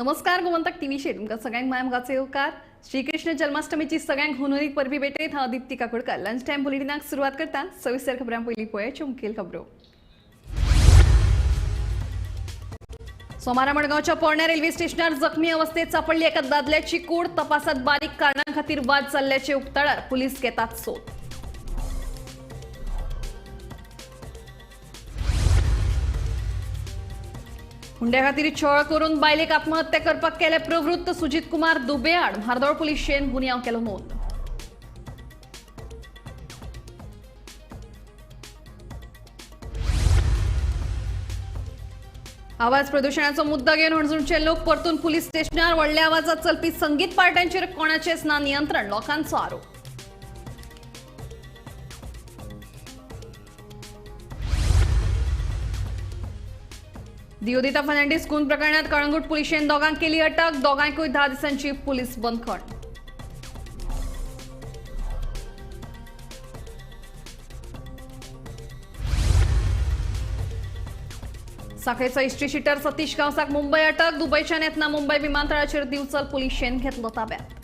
नमस्कार गोमंतक टीव्ही तुमकां सगळ्यांक माय मोगाचो येवकार। श्रीकृष्ण जन्माष्टमीची सगळ्यांक हुनोरीक परबी भेटयत हांव दीप्ती काकोडकर। लंच टायम बुलेटिनाक सुरवात करता। सविस्तर खबरां पयलीं पळोवया मुखेल खबरो। सोमारा मडगांवच्या पोरण्या रेल्वे स्टेशनार जखमी अवस्थेत सापडली एका दादल्याची कूड। तपासात बारीक कारणां खातीर वाद जाल्ल्याचे उक्ताडार पुलीस घेतात सोद। हुंड्या खातीर छळ करून बायलेक आत्महत्या करपाक केले प्रवृत्त सुजीत कुमार दुबे आड म्हार्दोळ पुलिशेन गुन्यांव केलो नोंद। आवाज प्रदूषणाचो मुद्दो घेवन हणजूणचे लोक परतून पुलीस स्टेशनार व्हडल्या आवाजात चलपी संगीत पार्ट्यांचेर कोणाचेच ना नियंत्रण, लोकांचो आरोप। दियोदिता फर्नांडीस खून प्रकरणात कळंगूट पुलिशेन दोगांक केली अटक। दोगांकूय 10 दिसांची पुलीस बंदखण। साखळेचो हिस्ट्री शिटर सतीश गांवसाक मुंबय अटक। दुबयच्यान येतना मुंबय विमानतळाचेर दिवचल पुलिशेन घेतलो ताब्यात।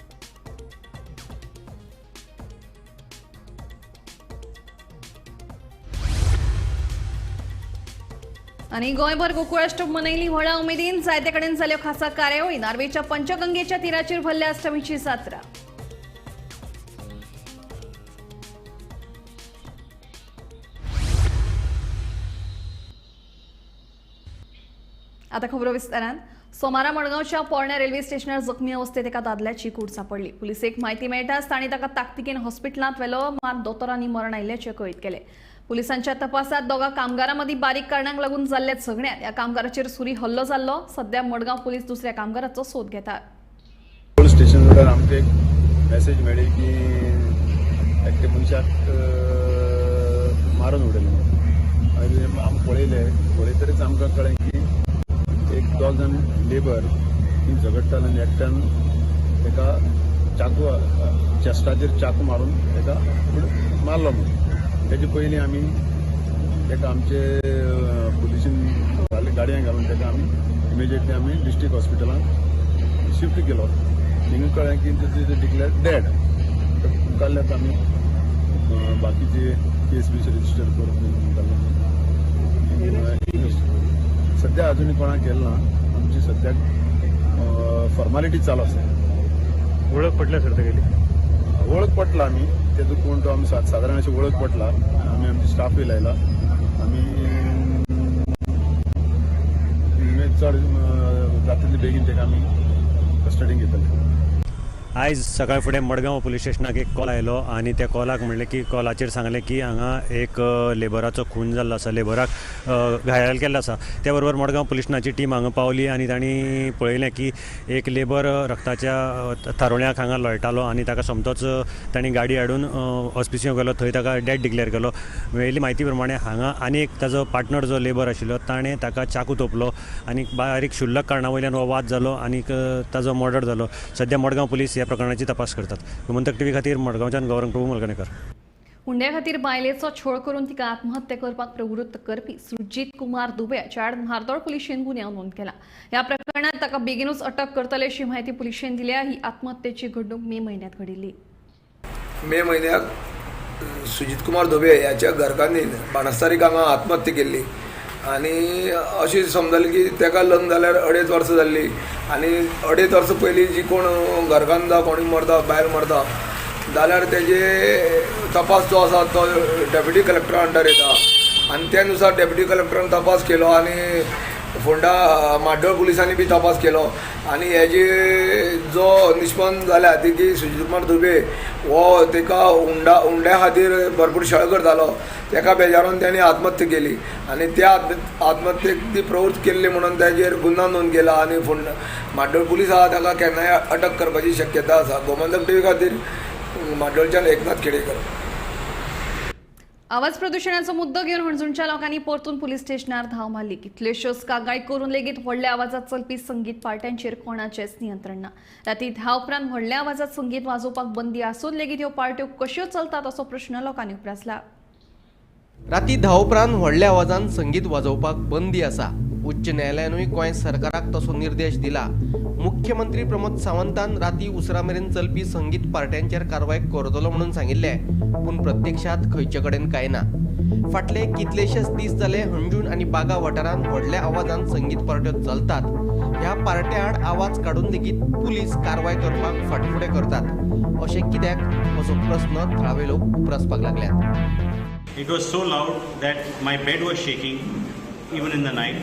आनी गोंयभर गोकुळाष्टम मनयली व्हडा उमेदीन। जायते कडेन जाल्यो खासा कार्यावळी। नार्वेच्या पंचगंगेच्या तिराचेर भरल्या अष्टमीची जात्रा। आता खबरो विस्तारान। सोमारा मडगांवच्या पोरण्या रेल्वे स्टेशनार जखमी अवस्थेत एका दादल्याची कूड सापडली। पुलिसेक म्हायती मेळटाच तांणी ताका ताकतिकेन हॉस्पिटलांत व्हेलो, मात दोतोरांनी मरण आयिल्ल्याचें कळीत केलें। पुलिसांच्या तपासात दोगा कामगारां मदीं बारीक कारणांक लागून जाल्ल्या झगड्यांत ह्या कामगाराचेर सुरी हल्लो जाल्लो। सध्या मडगांव पुलीस दुसऱ्या कामगाराचो सोद घेतात। पुलीस स्टेशन वयल्यान आमकां एक मेसेज मेळ्ळी की एकट्या मनशाक मारून उडयलें। मागीर आमी पळयलें, पळयतरीच आमकां कळ्ळें की एक दोग जाण लेबर ती झगडटाले आनी एकट्यान ताका चाकू चेस्टाचेर चाकू मारून ताका मारलो म्हणून। तेजे पयलीं आमी ताका आमचे पुलिशीन गाडयेन घालून ताका आमी इमिजिएटली आमी डिस्ट्रिक्ट हॉस्पिटलांत शिफ्ट केलो। थिंगा कळ्ळें की डिक्लेअर डेड। मुखाल्ल्याक आमी बाकीचे केस बीस रजिस्टर करून सद्या अजून कोणाक केलें ना। आमची सद्याक फॉर्मालिटी चालू आसा। वळख पटल्या सर तेगेली? वळख पटला आमी तेजो कोण तो आमी सादारण अशी वळख पटला। आमी आमचे स्टाफूय लायला। आमी चड जाता बेगीन ताका आमी कस्टडीन घेतले। आयज सकाळ फुडें मडगांव पुलीस स्टेशनाक एक कॉल आयलो आनी त्या कॉलाक म्हणलें की कॉलाचेर सांगलें की हांगा एक लेबराचो खून जाल्लो आसा, लेबराक घायल केल्लो आसा। त्या बरोबर मडगांव पुलीस स्टेशनाची टीम हांगा पावली आनी तांणी पळयलें की एक लेबर रक्ताच्या थारोळ्याक हांगा लोळटालो आनी ताका सोमतोच तांणी गाडी हाडून हॉस्पिसियो गेलो, थंय ताका डेड डिक्लेअर केलो। मेळिल्ली म्हायती प्रमाणे हांगा आनी एक ताजो पार्टनर जो लेबर आशिल्लो ताणें ताका चाकू तोपलो आनी बारीक क्षुल्लक कारणा वयल्यान हो वाद जालो आनी ताजो मर्डर जालो। सद्या मडगांव पुलीस ह्या प्रकरणाची तपास करतात। गोमंतक टीव्ही खातीर मडगांवच्यान गौरंग प्रभू मलगणेकर। हुंड्या खातीर बायलेचो छळ करून तिका आत्महत्या करपाक प्रवृत्त करपी सुजीत कुमार दुबे हाच्या आड म्हार्दोळ पुलिशेन गुन्यांव नोंद केला। ह्या प्रकरणात ताका बेगीनूच अटक करतले अशी म्हायती पुलिशेन दिल्या। ही आत्महत्येची घडणूक मे म्हयन्यांत घडिल्ली। मे म्हयन्याक सुजीत कुमार दुबे ह्याच्या घरकान्नीन बाणस्तारीक हांगा आत्महत्या केल्ली आनी अशें समजलें की ताका लग्न जाल्यार 2.5 वर्सां जाल्लीं आनी 2.5 वर्सां पयलीं जी कोण घरकान्न जावं कोणूय मरता, बायल मरता जाल्यार तेजे तपास जो आसा तो डेप्युटी कलेक्टरा अंडर येता आनी त्या नुसार डेप्युटी कलेक्टरान तपास केलो आनी फोंडा म्हाड्डोळ पुलिसांनी बी तपास केलो आनी हेजे जो निष्पन्न जाल्या ती की सुजीत कुमार दुबे हो ताका हुंड्या खातीर भरपूर छळ करतालो, ताका बेजारून ताणें आत्महत्या केली आनी त्या आत्महत्येक ती प्रवृत्त केल्ली म्हणून ताजेर गुन्यांव नोंद केला आनी फोंडा म्हाड्डोळ पुलीस आहा ताका केन्नाय अटक करपाची शक्यता आसा। गोमंतक टीव्ही खातीर म्हाड्डोळच्यान एकनाथ खेडेकर। आवाज प्रदूषणाचो मुद्दो घेवन हणजूणच्या लोकांनी परतून पुलीस स्टेशनार धांव मारली। कितल्योश्योच कागाळी करून लेगीत व्हडल्या आवाजात चलपी संगीत पार्ट्यांचेर कोणाचेच नियंत्रण ना। राती 10 उपरांत व्हडल्या आवाजात संगीत वाजोवपाक बंदी आसून लेगीत ह्यो पार्ट्यो कश्यो चलतात असो प्रश्न लोकांनी उप्रासला। राती 10 उपरांत व्हडल्या आवाजान संगीत वाजोवपाक बंदी आसा, उच्च न्यायालयानूय गोंय सरकाराक तसो निर्देश दिला. मुख्यमंत्री प्रमोद सावंतान राती उसरा मेरेन चलपी संगीत पार्ट्यांचेर कारवाय करतलो म्हणून सांगिल्लें, पूण प्रत्यक्षात खंयचे कडेन कांय ना. फाटले कितलेशेच दीस जाले हणजूण आनी बागा वाठारांत व्हडल्या आवाजान संगीत पार्ट्यो चलतात. ह्या पार्ट्या आड आवाज काडून लेगीत पुलीस कारवाय करपाक फाटफुडें करतात, अशें कित्याक असो प्रस्न थळावे लोक उप्रासपाक लागल्यात. It was so loud that my bed was shaking even in the night.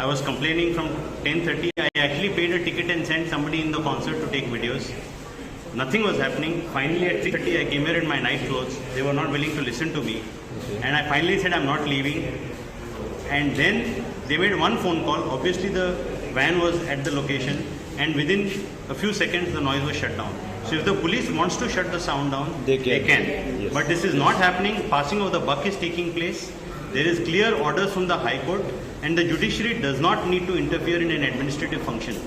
I was complaining from 10:30. I actually paid a ticket and sent somebody in the concert to take videos. Nothing was happening. Finally at 3:30 I came here in my night clothes. They were not willing to listen to me. And I finally said I'm not leaving. And then they made one phone call. Obviously the van was at the location and within a few seconds the noise was shut down. So if the police wants to shut the sound down, they can. Yes. But this is not happening. Passing of the buck is taking place. There is clear orders from the High Court and the judiciary does not need to interfere in an administrative function.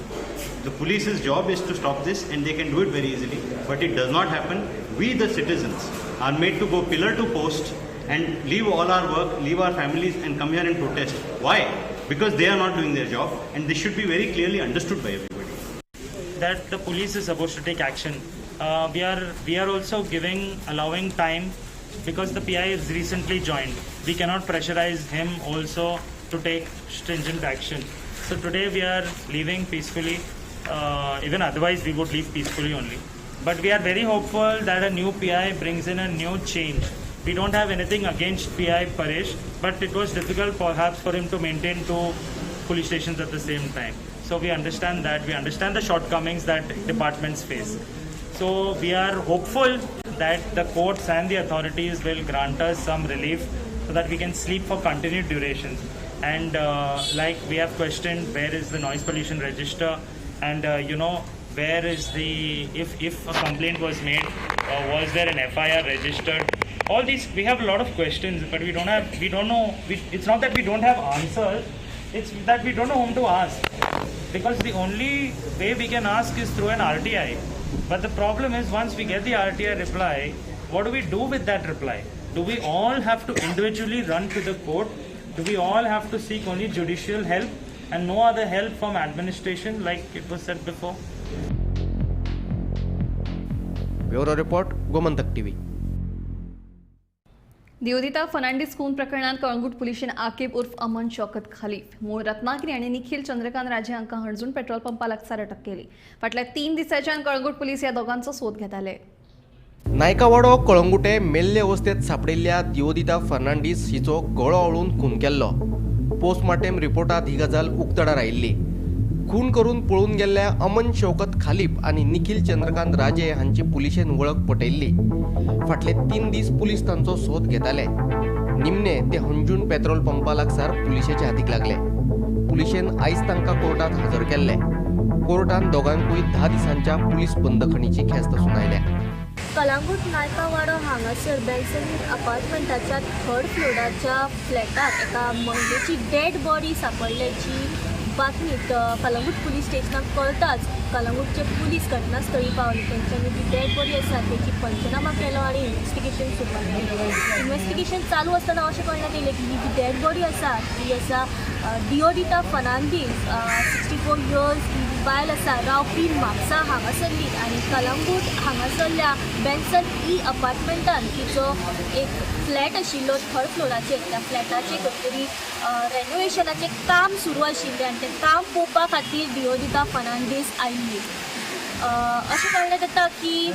The police's job is to stop this and they can do it very easily, but it does not happen. We the citizens are made to go pillar to post and leave all our work, leave our families and come here and protest. Why? Because they are not doing their job and this should be very clearly understood by everybody. That the police is supposed to take action. We are also allowing time because the PI is recently joined. We cannot pressurize him also to take stringent action. So today we are leaving peacefully. Even otherwise we would leave peacefully only. But we are very hopeful that a new PI brings in a new change. We don't have anything against PI Paresh, but it was difficult perhaps for him to maintain two police stations at the same time. So we understand that, we understand the shortcomings that departments face. So we are hopeful that the courts and the authorities will grant us some relief so that we can sleep for continued durations. And like we have questioned, where is the noise pollution register, and where is the, if a complaint was made, was there an FIR registered? All these, we have a lot of questions, but we don't know, it's not that we don't have answers, it's that we don't know whom to ask. Because the only way we can ask is through an RTI. But the problem is, once we get the RTI reply, what do we do with that reply? Do we all have to individually run to the court? Do we all have to seek only judicial help and no other help from administration, like it was said before? Bureau Report, Gomantak TV. Deodita Fernandes खून प्रकरणात कळंगूट पुलिशेन आकिब उर्फ अमन शौकत खलीफ, मूळ रत्नागिरी आनी निखिल चंद्रकांत राजे हांकां Anjuna petrol पंपा लागसार अटक केली. फाटल्या 3 दिसांच्यान कळंगूट पुलीस ह्या दोगांचो सोद घेताले. नायकावाडो कळंगुटे मेल्ले अवस्थेत सापडिल्ल्या दियोदिता फर्नांडीस हिचो गळो आवळून खून केल्लो. पोस्टमार्टेम रिपोर्टात ही गजाल उक्तडार आयिल्ली. खून करून पळून गेल्ल्या अमन शौकत खालीप आनी निखिल चंद्रकांत राजे हांची पुलिशेन वळख पटयल्ली. फाटले 3 दीस पुलीस तांचो सोद घेताले. निमणे ते हणजूण पेट्रोल पंपा लागसार पुलिशेच्या हातीक लागले. पुलिशेन आयज तांकां कोर्टात हजर केल्ले. कोर्टान दोगांकूय 10 दिसांच्या पुलीस बंदखणीची ख्यास्त सुनायल्या. कलांगूट नायकावाडो हांगासर बेन्सन अपार्टमेंटाच्या 3rd फ्लोराच्या फ्लॅटार एका महिलेची डेड बॉडी सापडल्याची बातमी कलंगूट पुलीस स्टेशनाक कळटाच कलंगूटचे पुलीस घटनास्थळी पावले. तेंच्यांनी जी डेड बॉडी आसा तेची पंचनामा केलो आनी इन्वेस्टिगेशन सुरवात केली. इन्वेस्टिगेशन चालू आसतना अशें कळण्यात येयलें की ही जी डेड बॉडी आसा ती आसा दियोदिता फर्नांडीस, 64 इयर्स ही जी बायल आसा, रावपी म्हापसा हांगासरली आनी कलंगूट हांगासरल्या बेन्सन ई अपार्टमेंटान तिचो एक फ्लॅट आशिल्लो 3rd फ्लोराचेर. त्या फ्लॅटाचेर खंय तरी रेनोवेशनाचें काम सुरू आशिल्लें आनी तें काम पळोवपा खातीर दियोदिता फर्नांडीस आयिल्ली. अशें कळण्यात येता की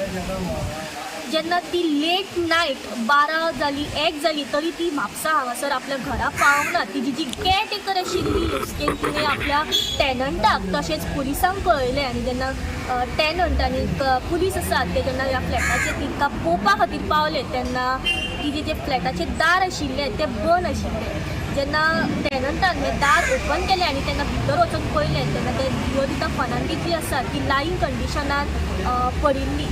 जेन्ना ती लेट नायट 12 जाली 1 जाली तरी ती म्हापसा हांगासर आपल्या घरा पावंक ना. तिजी जी केअरटेकर आशिल्ली उसकेन तिणें आपल्या टॅनंटाक तशेंच पुलिसांक कळयलें आनी जेन्ना टॅनंट आनी पुलीस आसात ते जेन्ना ह्या फ्लॅटाचेर तिका पळोवपा खातीर पावले तेन्ना तिजें जें फ्लॅटाचें दार आशिल्लें तें बंद आशिल्लें. जेन्ना टॅनंटान हें दार ओपन केलें आनी तेन्ना भितर वचून पळयलें तेन्ना ते दियोदिता फर्नांडीस जी आसा ती लायींग कंडिशनान पडिल्ली.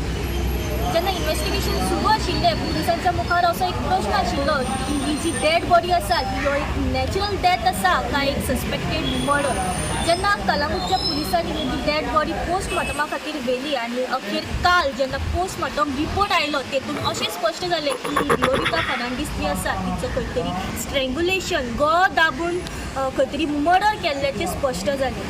जेन्ना इन्वेस्टिगेशन सुरू आशिल्लें पुलिसांनी पुलिसांच्या मुखार असो एक प्रश्न आशिल्लो की ही जी डेड बॉडी आसा ही हो एक नॅचरल डेथ आसा काय एक सस्पेक्टेड मर्डर. जेन्ना कलंगूटच्या पुलिसांनी ही डेड बॉडी पोस्टमॉर्टमा खातीर व्हेली आनी अखेर काल जेन्ना पोस्टमॉर्टम रिपोर्ट आयलो तेतून अशें स्पश्ट जालें की दियोदिता फर्नांडीस जी आसा तिचो खंय तरी स्ट्रेंगुलेशन, गळो दाबून खंय तरी मर्डर केल्ल्याचें स्पश्ट जालें.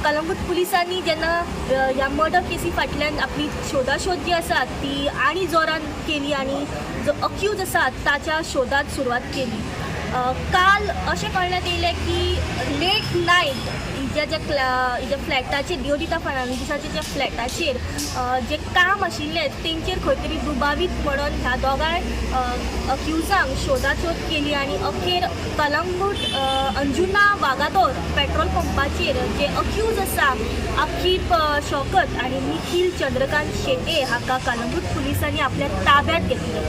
कलंगूट पुलिसांनी जेन्ना ह्या मर्डर केसी फाटल्यान आपली शोधाशोध जी आसा ती आनी जोरान केली आनी जो अक्यूज आसा ताच्या शोधात सुरवात केली. काल अशें कळण्यात येयलें की लेट नायट हिच्या ज्या हिच्या फ्लॅटाचेर, दियोदिता फर्नांडीसाच्या ज्या फ्लॅटाचेर जे काम आशिल्लें तेंचेर खंय तरी दुबावीत म्हणून ह्या दोगांय अक्युजांक शोधाशोध केली आनी अखेर कलंगूट अंजुना वागातोर पेट्रोल पंपाचेर जे अक्यूज आसा आखीप शौकत आनी निखील चंद्रकांत शेटे हाका कलंगूट पुलिसांनी आपल्या ताब्यात घेतले.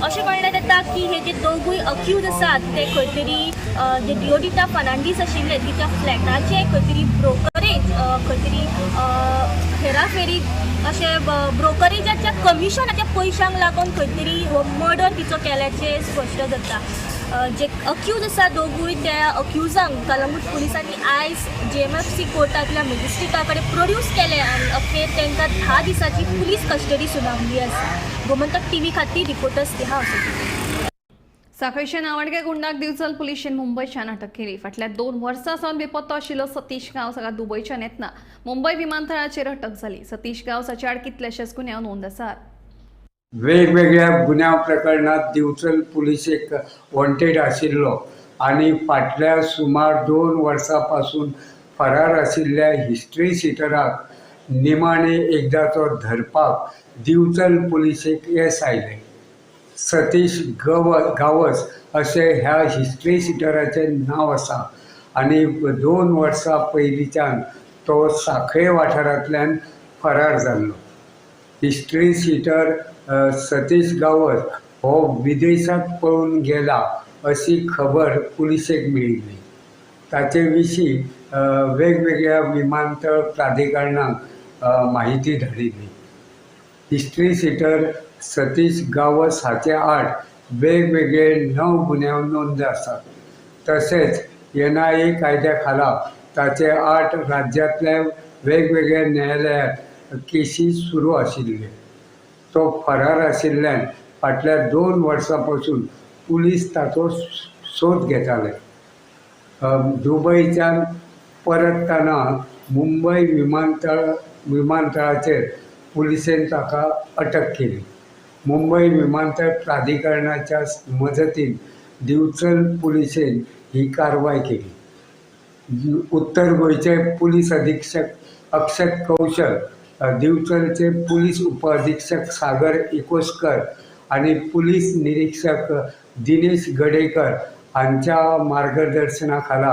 अशें कळण्यात येता की हे जे दोगूय अक्यूज आसात ते खंय तरी जे दियोदिता फर्नांडीस आशिल्ले तिच्या फ्लॅटाचे खंय तरी ब्रोकरेज, खंय तरी हेराफेरी अशें ब्रोकरेजाच्या कमिशनाच्या पयशांक लागून खंय तरी हो मर्डर तिचो केल्याचें स्पश्ट जाता. जे अक्यूज आसा दोगूय त्या अक्युजांक कलंगूट पुलिसांनी आयज JMFC कोर्टांतल्या मजिस्ट्रेटा कडेन प्रोड्यूस केले आनी अखेर तांकां 10 दिसांची पुलीस कस्टडी सुनावली आसा. गोमंतक टीव्ही खातीर रिपोर्टर स्नेहा असोती. साखळीच्या नावाडग्या गुंडाक दिवचल पुलिशेन मुंबयच्यान अटक केली. फाटल्या 2 वर्सां सावन बेपत्तो आशिल्लो सतीश गांवस हाका दुबयच्यान येतना मुंबय विमानतळाचेर अटक जाली. सतीश गांवस हाचे आड कितलेशेच गुन्यांव नोंद आसात. वेगवेगळ्या गुन्यांव प्रकरणात दिवचल पुलिसेक वॉन्टेड आशिल्लो आनी फाटल्या सुमार 2 वर्सां पासून फरार आशिल्ल्या हिस्ट्री शिटराक निमाणे एकदाचो धरपाक दिवचल पुलिसेक येस आयलें. सतीश गावस अशें ह्या हिस्ट्री शिटराचें नांव आसा आनी 2 वर्सां पयलींच्यान तो साखळे वाठारांतल्यान फरार जाल्लो. हिस्ट्री शिटर सतीश गावस हो विदेशांत पळून गेला अशी खबर पुलिसेक मेळिल्ली. ताचे विशीं वेगवेगळ्या विमानतळ प्राधिकरणांक माहिती धाडिल्ली. हिस्ट्री शिटर सतीश गावस हाचे आड वेगवेगळे 9 गुन्यांव नोंद आसात. तशेंच NIA कायद्या खाला ताचे आड राज्यांतल्या वेगवेगळ्या न्यायालयांत केशी सुरू आशिल्ल्यो. तो फरार आशिल्ल्यान फाटल्या 2 वर्सां पासून पुलीस ताचो सोद घेताले. दुबयच्यान परततना मुंबय विमानतळाचेर पुलिसेन ताका अटक केली. मुंबय विमानतळ प्राधिकरणाच्या मजतीन दिवचल पुलिसेन ही कारवाय केली. उत्तर गोंयचे पुलीस अधीक्षक अक्षत कौशल, दिवचलचे पुलीस उपअधीक्षक सागर एकोस्कर आनी पुलीस निरीक्षक दिनेश गडेकर हांच्या मार्गदर्शना खाला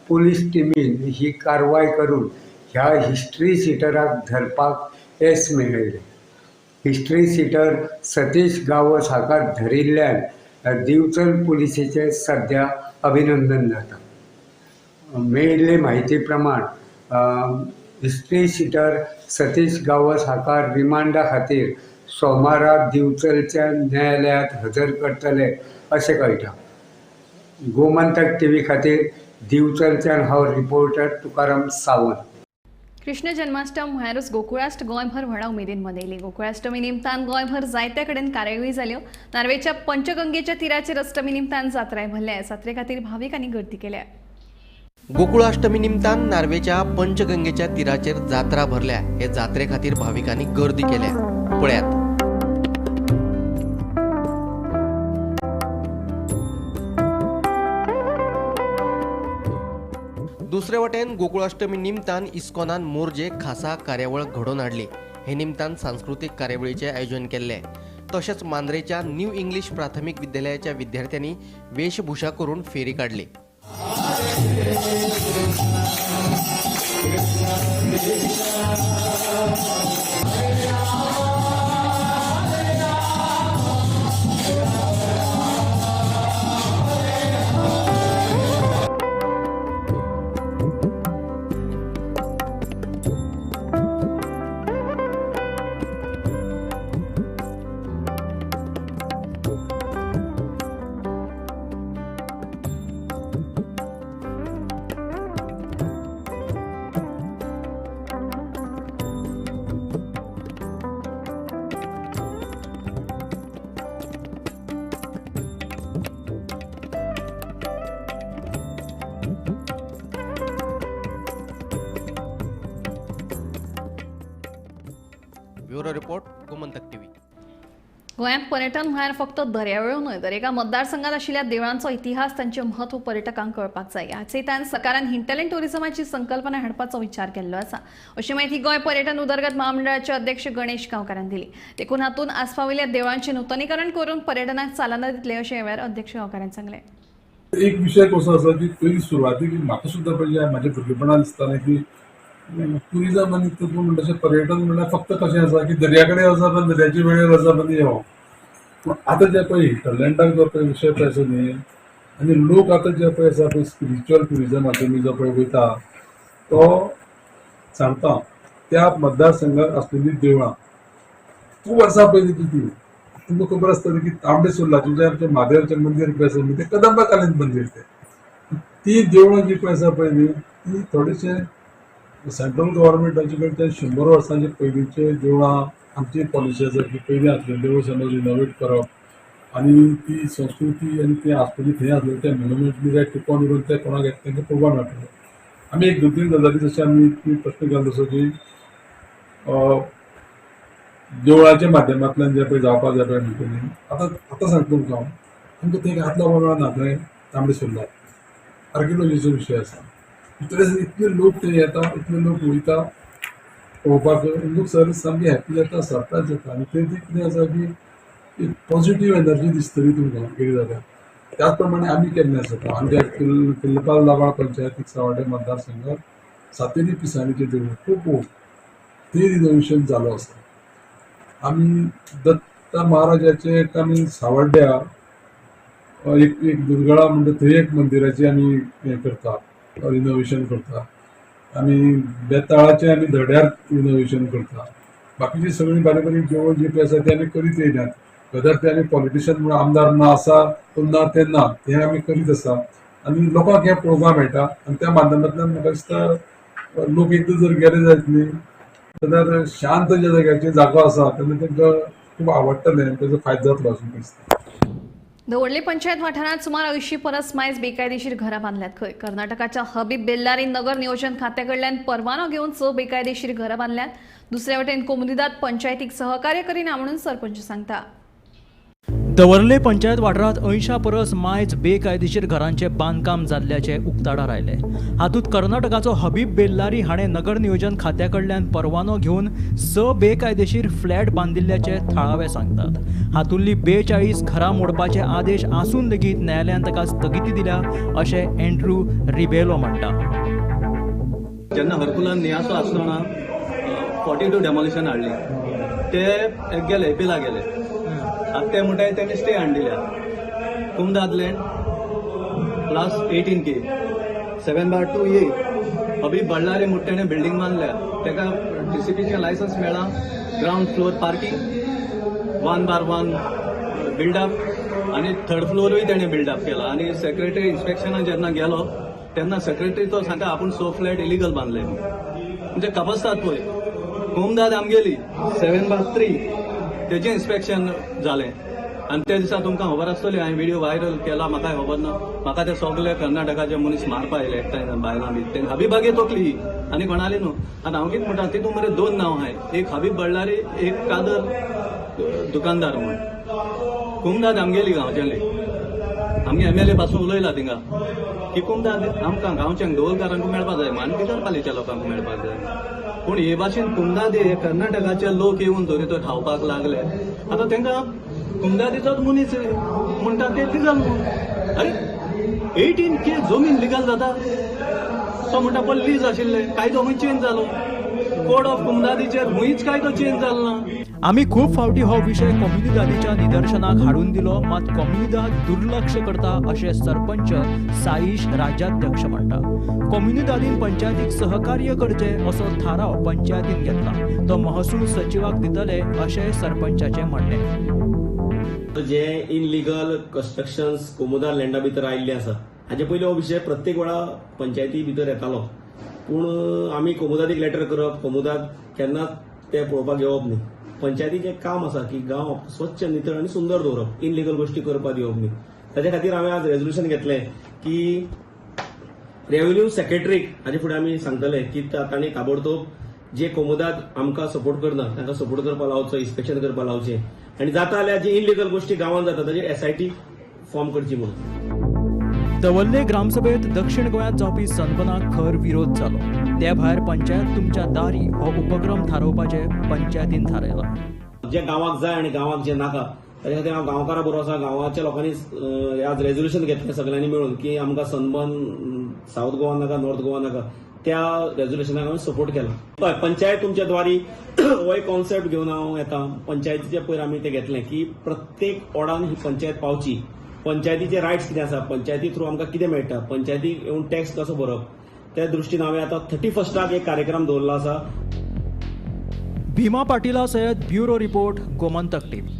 पुलीस टिमीन ही कारवाय करून ह्या हिस्ट्री शिटराक धरपाक येस मेळयलें. हिस्ट्री शिटर सतीश गावस हाका धरिल्ल्यान दिवचल पुलिसेचें सध्या अभिनंदन जाता. मेळिल्ले म्हायती प्रमाण हिस्ट्री शिटर सतीश गावस हाका रिमांडा खातीर सोमारा दिवचलच्या न्यायालयांत हजर करतले अशें कळटा. गोमंतक टीव्ही खातीर दिवचलच्यान हांव रिपोर्टर तुकाराम सावंत. कृष्ण जन्माष्टम म्हळ्यारूच गोकुळाष्ट गोंयभर व्हडा उमेदीन मनयली. गोकुळाष्टमी निमतान गोंयभर जायत्या कडेन कार्यावळी जाल्यो. नार्वेच्या पंचगंगेच्या तिराचेर अष्टमी निमतान जात्राय भरल्या. जात्रे खातीर भाविकांनी गर्दी केल्या. गोकुळाष्टमी निमतान नार्वेच्या पंचगंगेच्या तिराचेर जात्रा भरल्या. हे जात्रे खातीर भाविकांनी गर्दी केल्या. पळयात. दुसरे वटेन गोकुळाष्टमी निमतान इस्कॉनान मोरजे खासा कार्यावळ घडोवन हाडली. हे निमतान सांस्कृतीक कार्यावळीचें आयोजन केल्लें. तशेंच मांद्रेच्या न्यू इंग्लिश प्राथमीक विद्यालयाच्या विद्यार्थ्यांनी वेशभूषा करून फेरी काडली. Bureau report, Gomantak TV. गोंयांत पर्यटन म्हळ्यार फक्त दर्यावेळो न्हय, दरेका मतदारसंघात आशिल्ल्या देवळांचो इतिहास, तांचें म्हत्व पर्यटकांक कळपाक जाय. ह्याच हेतान सरकारान हिंटरलँड टुरिझमाची संकल्पना हाडपाचो विचार केल्लो आसा, अशी म्हायती गोंय पर्यटन उदरगत महामंडळाचे अध्यक्ष गणेश गांवकारान दिली. देखून हातूंत आस्पाविल्ल्या देवळांचें नुतनीकरण करून पर्यटनाक चालना दितले, अशें ह्या वेळार अध्यक्ष गांवकारान सांगलें. एक विशय कसो आसा की पयली सुरवातीक म्हाका सुद्दां पळय म्हाज्या भुरगेपणान दिसतालें की टुरिजम आनी तूं म्हणटा तशें पर्यटन म्हणल्यार फक्त कशें आसा की दर्या कडेन वचप आनी दर्याच्या वेळेर वचप आनी येवप. पूण आतां जे पळय हिंटरलँडाक जो पळय विशय पळय आसा न्ही, आनी लोक आतां जे पळय आसा पळय स्पिरिच्युअल टुरिजमाचो जो पळय वयता तो सांगता त्या मतदारसंघात आसलेली देवळां खूब वर्सां पयलीं ती तुमकां खबर आसतली की तांबडे सुर्लाचें जें आमचें म्हादेवाचें मंदीर पळय आसा तें कदंबा कालीन मंदीर तें. ती देवळां जी पळय आसा पळय न्ही ती थोडेशें सेंट्रल गव्हर्मेंटाचे कडच्यान 100 वर्सांचे पयलींचे देवळां आमची पॉलिसी आसा की पयलीं आसलेली देवूळ समज रिनोवेट करप आनी ती संस्कृती आनी तें आसतली थंय आसलेले ते मोन्युमेंट बी ते टिकोवन उरून ते कोणाक तांकां पळोवपाक मेळटलें. आमी एक 2-3 गजाली जशें आमी प्रश्न केलो तसो की देवळाच्या माध्यमांतल्यान जें पळय जावपाक जाय पळय म्हणटा न्ही, आतां आतां सांगता तुमकां हांव, तुमकां थंय हात लावपाक मेळना थंय तांबडे सुर्लाक आर्किओलॉजीचो विशय आसा. भितर इतले लोक थंय येता, इतले लोक वयता पळोवपाक, लोक सर सामकी हॅपी जाता, सरप्रायज जाता. आनी थंय ती कितें आसा की एक पॉझिटीव एनर्जी दिसतली तुमकां कितें जाल्यार. त्याच प्रमाणे आमी केल्लें आसा आमच्या किल्लपाल दाबाळ पंचायतीक सावड्डें मतदारसंघात सातेरी पिसाणीचें देवूळ खूब ओल्ड थंय रिनोवेशन जालो आसा. आमी दत्ता महाराजाचे एक आमी सावड्ड्या एक एक दुर्गळा म्हणटा थंय एक मंदिराची आमी हें करता, रिनोवेशन करता. आमी बेताळाचें आमी धड्यार रिनोवेशन करता. बाकीची सगळीं बारीक बारीक देवळां जी पळय आसा ती आमी करीत येयल्यात. वेदर ते आमी पॉलिटिशन म्हणून आमदार ना आसा तो ना तें ना, तें आमी करीत आसा आनी लोकांक हें पळोवपाक मेळटा. आनी त्या माध्यमांतल्यान म्हाका दिसता लोक एकदां जर गेले जायत न्ही जाल्यार शांत ज्या जाग्याचेर जागो आसा तेन्ना तांकां खूब आवडटलें आनी तेजो फायदो जातलो अशें दिसता. दवर्ले पंचायत वाठारांत सुमार 80 परस मायज बेकायदेशीर घरां बांदल्यात खंय. कर्नाटकाच्या हबीब बेल्लारी नगर नियोजन खात्या कडल्यान परवानो घेवन 6 बेकायदेशीर घरां बांदल्यात. दुसऱ्या वटेन कोमुनिदाद पंचायतीक सहकार्य करिना म्हणून सरपंच सांगता. दवर्ले पंचायत वाठारांत 80 परस मायज बेकायदेशीर घरांचें बांदकाम जाल्ल्याचें उक्ताडार आयलें. हातूंत कर्नाटकाचो हबीब बेल्लारी हाणें नगर नियोजन खात्या कडल्यान परवानो घेवन 6 बेकायदेशीर फ्लॅट बांदिल्ल्याचे थळावे सांगतात. हातूंतली 42 घरां मोडपाचे आदेश आसून लेगीत न्यायालयान ताका स्थगिती दिल्या अशें एंड्रू रिबेलो म्हणटा. जेन्ना हरकुलान नियासो आसतना 42 डेमोलिशन हाडली, ते गेले एपिला गेले. आतां ते म्हणटाय तेमी स्टे हाडलेल्या कुमदाद land class 18K 7/2A Habib Ballari म्हणटा तेणें बिल्डींग बांदल्या, तेका टीसीपीचें लायसन्स मेळ्ळां. Ground floor parking 1/1 build-up आनी थर्ड फ्लोरूय तेणें बिल्डअप केला. आनी सेक्रेटरी इन्स्पेक्शनाक जेन्ना गेलो तेन्ना सेक्रेटरी तो सांगता आपूण 6 फ्लॅट इलिगल बांदले. म्हणजे कपस्तात पळय कुमदाद आमगेली 7/3 तेजें इन्स्पेक्शन जालें. आनी त्या दिसा तुमकां खबर आसतली हांवें व्हिडियो व्हायरल केला, म्हाकाय खबर ना. म्हाका ते सगळे कर्नाटकाचे मनीस मारपा आयले एकठांय बायलां बी, तें हबीबागे तोकली आनी कोणाली न्हू. आतां हांव कितें म्हणटा तितून मरे 2 नांव आहाय, एक हबीब बल्लारी, एक कादर दुकानदार म्हूण. कुमदाद आमगेली गांवचेली, आमगे एमएलए पासून उलयला थिंगा की कुमदाद आमकां गांवच्यांक दवलकारांक मेळपाक जाय, आनी बिगरपालीच्या लोकांक मेळपाक जाय. पूण हे भाशेन कुमदादी हे कर्नाटकाचे लोक येवन जरी तो खावपाक लागले, आतां तांकां कुमदादीचोच मनीस म्हणटा ते लिगल म्हूण. अरे 18K जमीन लिगल जाता, तो म्हणटा पळय लीज आशिल्ले, कायदो खंय चेंज जालो? कोड ऑफ कुमदादीचेर खंयच कायदो चेंज जालो ना. आमी खूब फावटी हो विशय कोमुनिदादीच्या निदर्शनाक हाडून दिलो, मात कोमुनिदाद दुर्लक्ष करता अशें सरपंच साईश राज्याध्यक्ष म्हणटा. कोमुनिदादीन पंचायतीक सहकार्य करचें असो थाराव पंचायतीन घेतला, तो महसूल सचिवाक दितले अशें सरपंचाचें म्हणणें. जे इनलिगल कन्स्ट्रक्शन्स कोमुदार लँडा भितर आयिल्ले आसा हाजे पयलीं हो विशय प्रत्येक वेळा पंचायती भितर येतालो, पूण आमी कोमुदादीक लेटर करप, कोमुदाद केन्नाच ते पळोवपाक येवप न्ही. पंचायतीचें काम आसा की गांव स्वच्छ, नितळ आनी सुंदर दवरप, इनलिगल गोश्टी करपाक दिवप न्ही. ताच्या खातीर हांवें आज रेजोल्युशन घेतलें की रेव्हेन्यू सेक्रेटरीक हाजे फुडें आमी सांगतले की तांणी ताबडतोब जे कोमुदाद आमकां सपोर्ट करना तांकां सपोर्ट करपाक लावचो, इन्स्पेक्शन करपाक लावचें आनी जाता जाल्यार जी इलिगल गोश्टी गांवांत जाता ताजेर एसआयटी फॉर्म करची म्हणून. दवर्ले ग्रामसभेत दक्षिण गोंयांत जावपी सनबनाक खर विरोध जालो. ते भायर पंचायत तुमच्या दारी हो उपक्रम थारोवपाचें पंचायतीन थारायलां. जे गांवाक जाय आनी गांवाक जे नाका ताच्या खातीर हांव गांवकारा बरोबर आसा. गांवाच्या लोकांनी आज रेजोल्युशन घेतलें सगळ्यांनी मेळून की आमकां सनबन सावथ गोवा नाका, नॉर्थ गोवा नाका. त्या रेजोल्युशनाक हांवें सपोर्ट केला. हय, पंचायत तुमच्या द्वारी हो एक कॉन्सेप्ट घेवन हांव येता. पंचायतीचे पयर आमी तें घेतलें की प्रत्येक वॉर्डान ही पंचायत पावची, पंचायतीचे रायट्स कितें आसा, पंचायती थ्रू आमकां कितें मेळटा, पंचायतीक येवन टॅक्स कसो भरप, त्या दृश्टीन हांवें आतां 31 एक कार्यक्रम दवरलो आसा. भीमा पाटीला सयत ब्युरो रिपोर्ट, गोमंतक टीव्ही.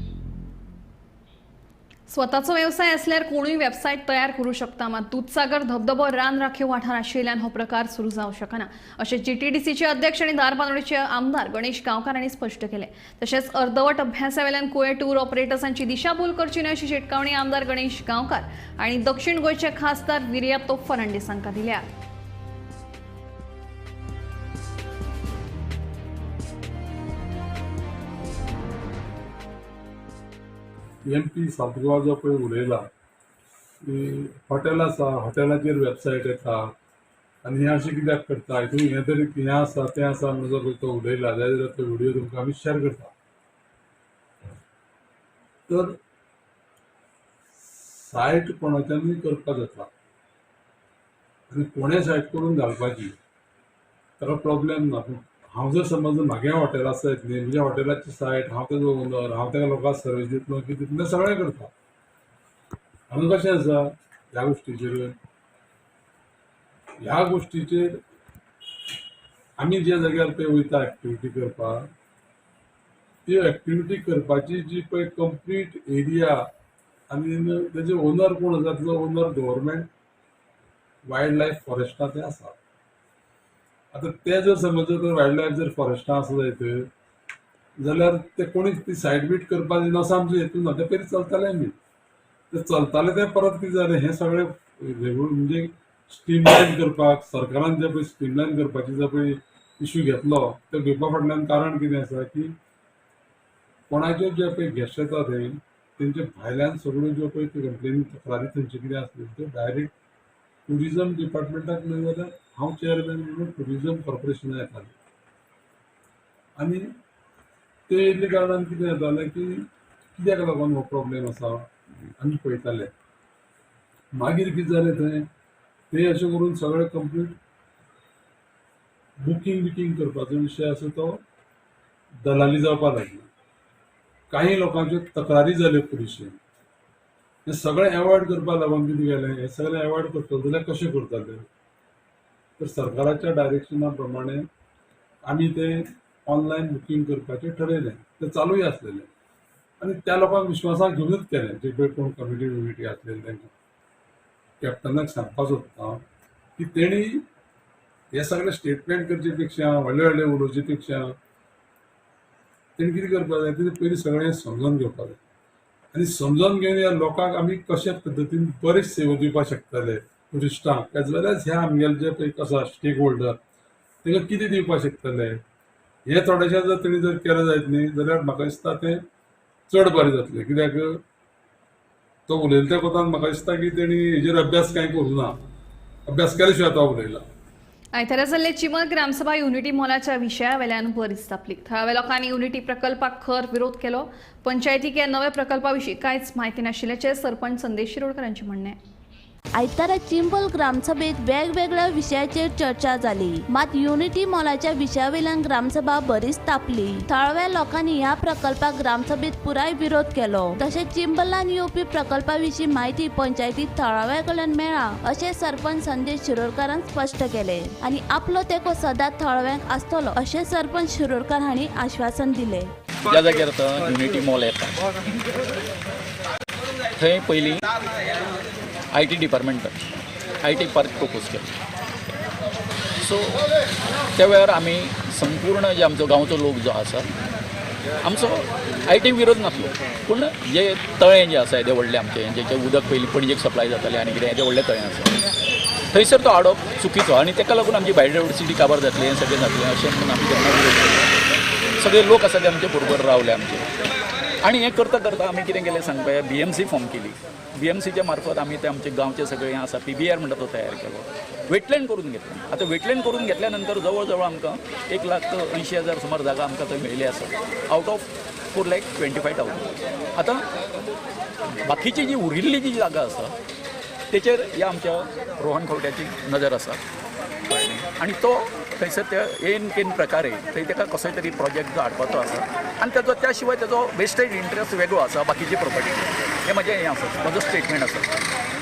स्वताचो वेवसाय असल्यार कोणूय वेबसायट तयार करू शकता, मात दुदसागर धबधबो रान राखीव वाठार आशिल्ल्यान हो प्रकार सुरू जावंक शकना अशें जीटीडीसीचे अध्यक्ष आनी धारबांदोडेचे आमदार गणेश गांवकार हांणी स्पश्ट केलें. तशेंच अर्दवट अभ्यासावेल्यान कुळे टूर ऑपरेटर्सांची दिशाभूल करची न्हय अशी शिटकावणी आमदार गणेश गांवकार आनी दक्षिण गोंयचे खासदार विरियातो फर्नांडीस हांकां दिल्या. एम पी साउथ गोवा जो पळय उलयला की हॉटेल आसा, हॉटेलाचेर वेबसायट येता आनी हें अशें कित्याक करता, हितून हें तरी हें आसा तें आसा म्हणून जो पळय तो उलयला जाल्यार तो व्हिडियो तुमकां आमी शेअर करता. तर सायट कोणाच्यानूय करपाक जाता आनी कोणें सायट करून घालपाची ताका प्रॉब्लेम ना. पूण हांव जर समज म्हागे हॉटेल आसा न्ही, म्हज्या हॉटेलाची सायट, हांव तेजो ओनर, हांव तेका लोकांक सर्वीस दितलो की तितलें सगळें करता. हांगा कशें आसा ह्या गोश्टीचेर, ह्या गोश्टीचेर आमी ज्या जाग्यार पळय वयता एक्टिविटी करपाक, ती एक्टिविटी करपाची जी पळय कंप्लीट एरिया आनी तेजे ओनर कोण आसा, तेजो owner government wild life Foresta तें आसा. आतां तें जर समज जर वायल्ड लायफ जर फॉरेस्टां आसा जायत जाल्यार ते कोणी ती सायड बीट करपाक दिना असो आमचो हेतू ना. तें पयलीं चलतालें, आमी तें चलतालें, तें परत कितें जालें हें सगळें म्हणजे स्ट्रीमलायन करपाक सरकारान जें पळय स्ट्रीमलायन करपाची जो पळय इशू घेतलो तो घेवपा फाटल्यान कारण कितें आसा की कोणाच्यो जे पळय गेस्ट येता थंय तेंचे भायल्यान सगळ्यो ज्यो पळय त्यो कंप्लेनी तक्रारी थंयच्यो कितें आसल्यो त्यो डायरेक्ट ट्युरिजम डिपार्टमेंटाक न्हय जाल्यार हांव चेअरमॅन म्हणून ट्युरिजम कॉर्पोरेशनाक येतालें. आनी ते येयल्ले कारणान कितें जातालें की कित्याक लागून हो प्रॉब्लेम आसा आमी पळयताले. मागीर कितें जालें थंय ते अशें करून सगळें कंप्लीट बुकींग बिकींग करपाचो विशय आसा तो दलाली जावपाक लागली. काही लोकांच्यो तक्रारी जाल्यो पुलिशेन. हें सगळें एवॉयड करपाक लागून कितें केलें, हें सगळें एवॉयड करतले जाल्यार कशें करताले तर सरकाराच्या डायरेक्शना प्रमाणे आमी तें ऑनलायन बुकींग करपाचें ठरयलें. तें चालूय आसलेलें आनी त्या लोकांक विश्वासाक घेवनूच केलें. जे पळय कोण कमिटी बिमिटी आसलेली तांकां कॅप्टनाक सांगपाक सोदता की तेणी हे सगळे स्टेटमेंट करचे पेक्षा, व्हडले व्हडले उलोवचे पेक्षा तेणी कितें करपाक जाय, तेणी पयलीं सगळें समजून घेवपाक जाय आनी समजून घेवन ह्या लोकांक आमी कशे पद्दतीन बरी सेवा दिवपाक शकतले ट्युरिस्टांक एज वेल एज ह्या आमगेले जे पळय आसा स्टेक होल्डर तांकां कितें दिवपाक शकतले, हें थोडेशें जर तेणी जर केलें जायत न्ही जाल्यार म्हाका दिसता तें चड बरें जातलें. कित्याक तो उलयता त्या कोतान म्हाका दिसता की तेणी हेजेर अभ्यास कांय करूं ना, अभ्यास केल्या शिवाय तो उलयला. आयतारा जाल्ले चिमल ग्रामसभा युनिटी मॉलाच्या विशयावेल्यान बरीच तापली. थळाव्या लोकांनी युनिटी प्रकल्पाक खर विरोध केलो. पंचायतीक ह्या नव्या प्रकल्पा विशीं कांयच म्हायती नाशिल्ल्याचें सरपंच संदेश शिरोडकर हांचें म्हणणें. आयतारा चिंबल ग्रामसभेत वेगवेगळ्या विशयाचेर चर्चा जाली, मात युनिटी मॉलाच्या विशयावेल्यान ग्रामसभा बरीच तापली. थळाव्या लोकांनी ह्या प्रकल्पाक ग्रामसभेत पुराय विरोध केलो. तशेंच चिंबलान येवपी प्रकल्पा विशीं म्हायती पंचायतीत थळाव्या कडल्यान मेळ्ळा अशें सरपंच संदेश शिरोडकारान स्पश्ट केलें आनी आपलो तेंको सदांच थळाव्यांक आसतलो अशें सरपंच शिरोडकार हांणी आश्वासन दिलें. ज्या जाग्यार आतां युनिटी मॉल येता थंय पयलीं IT डिपार्टमेंटान IT park propose केलो. सो त्या वेळार आमी संपूर्ण जे आमचो गांवचो लोक जो आसा आमचो IT विरोध नासलो, पूण जे तळें जें आसा येदें व्हडलें आमचें, जेचें उदक पयलीं पणजेक सप्लाय जातालें आनी कितें येदें व्हडलें तळें आसा, थंयसर तो हाडप चुकीचो आनी ताका लागून आमची बायोडायवर्सिटी काबार जातली, हें सगळें जातलें अशें म्हणून आमी तेन्ना विरोध केलो. सगळे लोक आसा ते आमचे बरोबर रावले आमचे. आनी हें करता करता आमी कितें केलें सांग पळया, BMC form केली. BMCच्या मार्फत आमी ते आमचे गांवचे सगळे आसा PBR म्हणटा तो तयार केलो, वेटलँड करून घेतलें. आतां वेटलँड करून घेतल्या नंतर जवळ जवळ आमकां 1,80,000 सुमार जागा आमकां थंय मेळिल्ली आसा आवट ऑफ 4,25,000. आतां बाकीची जी उरिल्ली जी जागा आसा तेचेर ह्या आमच्या रोहन खंवट्याची नजर आसा आनी तो थंयसर त्या एन केन प्रकारे थंय ताका कसोय तरी प्रोजेक्ट जो हाडपाचो आसा आनी ताजो त्या शिवाय ताजो वेस्टेज इंट्रस्ट वेगळो आसा बाकीची प्रोपर्टी. हें म्हजें हें आसा, म्हजो स्टेटमेंट आसा.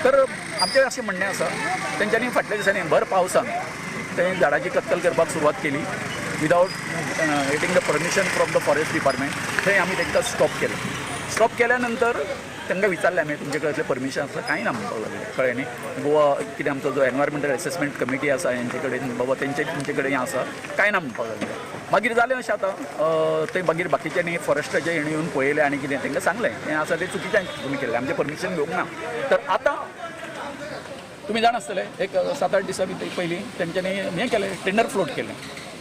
तर आमचें अशें म्हणणें आसा तेंच्यांनी फाटल्या दिसांनी भर पावसान ते झाडाची कत्तल करपाक सुरवात केली without getting the permission from the forest department. थंय आमी तांकां स्टॉप केलें. स्टॉप केल्या नंतर तांकां विचारलें आमी तुमचे कडेन परमिशन आसा कांय ना म्हणपाक लागलें, कळ्ळें न्ही. गोवा कितें आमचो जो एनवायरमेंटल एसेसमेंट कमिटी आसा हेंचे कडेन बाबा तेंचे तुमचे कडेन हें आसा कांय ना म्हणपाक लागलें. मागीर जालें अशें आतां थंय मागीर बाकीच्यांनी फॉरेस्टाचे हेणी येवन पळयलें आनी कितें तांकां सांगलें हें आसा तें चुकीचें तुमी केल्लें, आमचें परमिशन घेवंक ना. तर आतां तुमी जाण आसतले एक 7-8 दिसां भितर पयलीं तेंच्यांनी हें केलें, टेंडर फ्लोट केलें.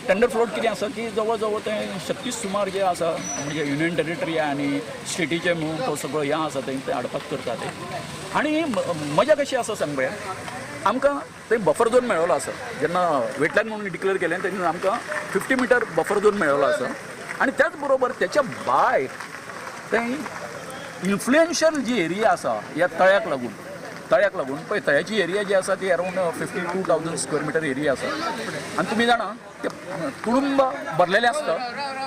टेंडर फ्लोट कितें आसा की जवळ जवळ तें 36 सुमार जे आसा म्हणजे युनियन टेरिटरी आनी स्टेटीचे म्हणून तो सगळो हें आसा थंय ते हाडपाक करता ते. आनी मजा कशी आसा सांग पळया, आमकां थंय बफर झोन मेळ्ळो आसा. जेन्ना वेटलँड म्हणून डिक्लेअर केलें तेन्ना आमकां 50 मिटर बफर झोन मेळ्ळो आसा आनी त्याच बरोबर त्याच्या भायर थंय इन्फ्लुएन्शियल जी एरिया आसा ह्या तळ्याक लागून पळय तळ्याची एरिया जी आसा ती अरावंड 52,000 स्क्वेअर मिटर एरिया आसा. आनी तुमी जाणा ते तुडुंब भरलेलें आसता,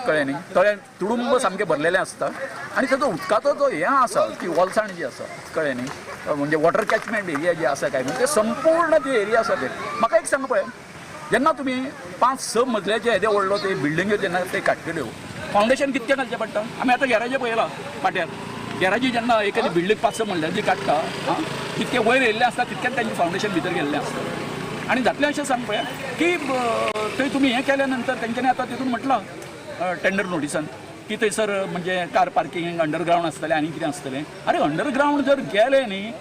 कळ्ळें न्ही, तळ्यान तुडुंब सामकें भरलेलें आसता आनी ताजो उदकाचो जो हें आसा ती ओलसाण जी आसा, कळ्ळें न्ही, म्हणजे वॉटर कॅचमेंट एरिया जी आसा काय म्हणून ते संपूर्ण ती एरिया आसा. ते म्हाका एक सांगा पळय, जेन्ना तुमी 5-6 मजल्याचे येदे व्हडलो ते बिल्डिंग्यो जेन्ना ते काडटल्यो फावंडेशन कितकें घालचें पडटा. आमी आतां गॅराजे पळयला पाट्यार, गॅराजी जेन्ना एखादी बिल्डींग 5-6 मजल्याची काडटा आं तितकें वयर येयल्लें आसता तितकें तांचें फावंडेशन भितर गेल्लें आसता. आनी जातलें अशें सांग पळया की थंय तुमी हें केल्या नंतर तेंच्यांनी आतां तितून म्हटलां टेंडर नोटिसान की थंयसर म्हणजे कार पार्किंग अंडरग्रावंड आसतलें आनी कितें आसतलें. आरे अंडरग्रावंड जर गेलें न्ही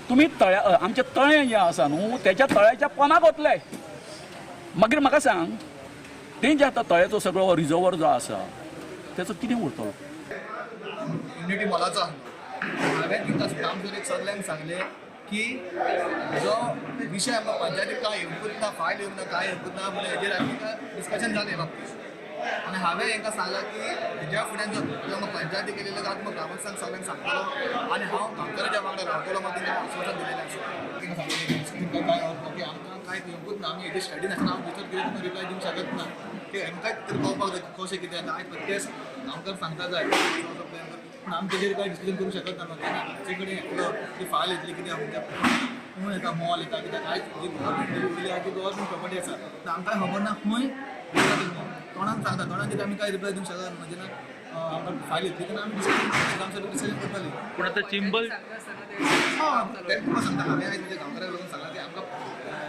तुमी तळ्या आमचें तळें जें आसा न्हू तेच्या तळ्याच्या पोनाक वतले. मागीर म्हाका सांग तें जें आतां तळ्याचो सगळो रिजर्वर जो आसा तेचो कितें उरतलो. युनिटी मॉलाचो आसलो हांवें तांकां ग्रामसभेक सगल्यांक सांगलें की जो विशय आमकां पंचायतीक कांय येवंकूच ना, फायल येवंक ना, कांय येवंकूच ना म्हणून हेजेर आमकां डिस्कशन जालें बाबतींत. आनी हांवें हेंकां सांगलां की हेज्या फुड्यान जर आमकां पंचायती केलेलें जाल्यार तुमकां ग्रामस्थांक सगल्यांक सांगतलो आनी हांव गांवकाराच्या वांगडा रावतलो म्हाका तांकां आश्वासन दिलेलें आसा. तांकां सांगलें तांकां कांय अर्थ ना की आमकां कांय येवंकूच ना, आमी हेजेर स्टडी नासतना हांव भितर कितें तुमकां रिप्लाय दिवंक शकत ना. ते हेंकांय तरी कळपाक जाय कशें कितें आतां आयज प्रत्येक गांवकार सांगता जाय पूण आमी तेजेर कांय डिसिजन करूंक शकत ना. तेन्ना आमचे कडेन येतलो ती फायल येतली कितें आमच्या खंय येता मॉल येता कित्याक आयज जी गव्हर्मेंट उरली आहा ती गव्हर्मेंट प्रॉपर्टी आसा तर आमकां खबर ना खंय तोंडान सांगता, तोंडान कितें आमी कांय रिप्लाय दिवंक शकना. जेन्ना आमकां फायल येतली तेन्ना आमी डिसिजन डिसिजन करतली. पूण आतां चिंबल हय तें तुमकां सांगता हांवें आयज म्हज्या गांवकाराक लागून सांगलां की आमकां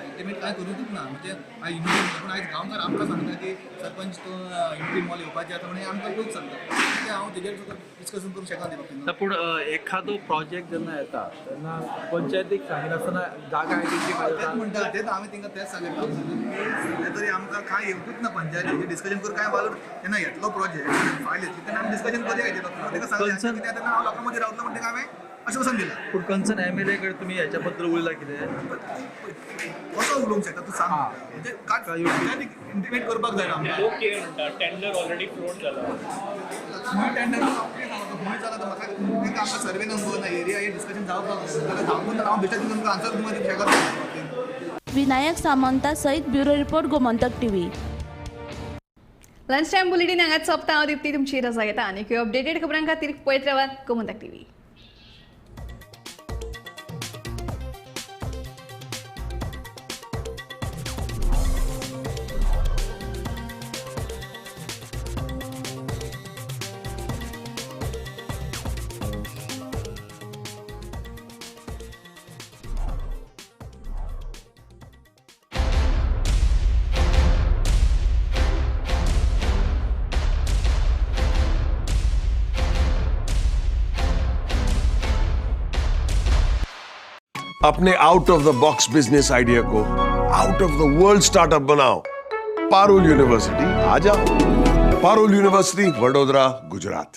इंटिमेट कांय करूंकूच ना. म्हणजे आयज युनिटी पूण आयज गांवकार आमकां सांगता की सरपंच तूं युनिटी मॉल येवपाचें आसा म्हणून आमकां लोक सांगता तें हांव तेजेर सुद्दां डिस्कशन करूंक शकना. पूण एखादो प्रोजेक्ट जेन्ना येता तेन्ना पंचायतीक सांगिनासतना जागा तेच म्हणटा तेच हांवें तांकां तेच सांगलें की तरी आमकां कांय येवकूच ना पंचायतीचें डिस्कशन करून कांय वालोर जेन्ना येतलो प्रोजेक्ट फायल येतली तेन्ना आमी डिस्कशन करूया हेजेर. ताका सांगलें कितें तेन्ना हांव लोकां मदीं रावतलो म्हणटा हांवें आश्वासन दिलां. पूण कन्सर्न MLA कडेन तुमी हेच्या बद्दल उलयला कितें कसो उलोवंक शकता तूं सांग, म्हणजे काय इंटिमेट करपाक जाय आमकां. लोक कितें म्हणटा टेंडर ऑलरेडी फ्लोट जाला, खंय टेंडर खंय जाला तर म्हाका तांकां आमकां सर्वे नंबर ना एरिया हे डिस्कशन जावपाक जाल्यार जावपूच ना. हांव बेश्टें तुमकां आन्सर तुमकां दिवंक शकना. विनायक सामंता सहित bureau report, Gomantak TV. Lunch time bulletin हांगाच सोंपता. हांव दीप्ती तुमची रजा घेता आनी अपडेटेड खबरां खातीर पळयत रावात गोमंतक टीव्ही. अपने out of the box business idea को out of the world startup बनाओ। पारुल यूनिवर्सिटी आ जाओ। पारुल यूनिवर्सिटी, वडोदरा, गुजरात।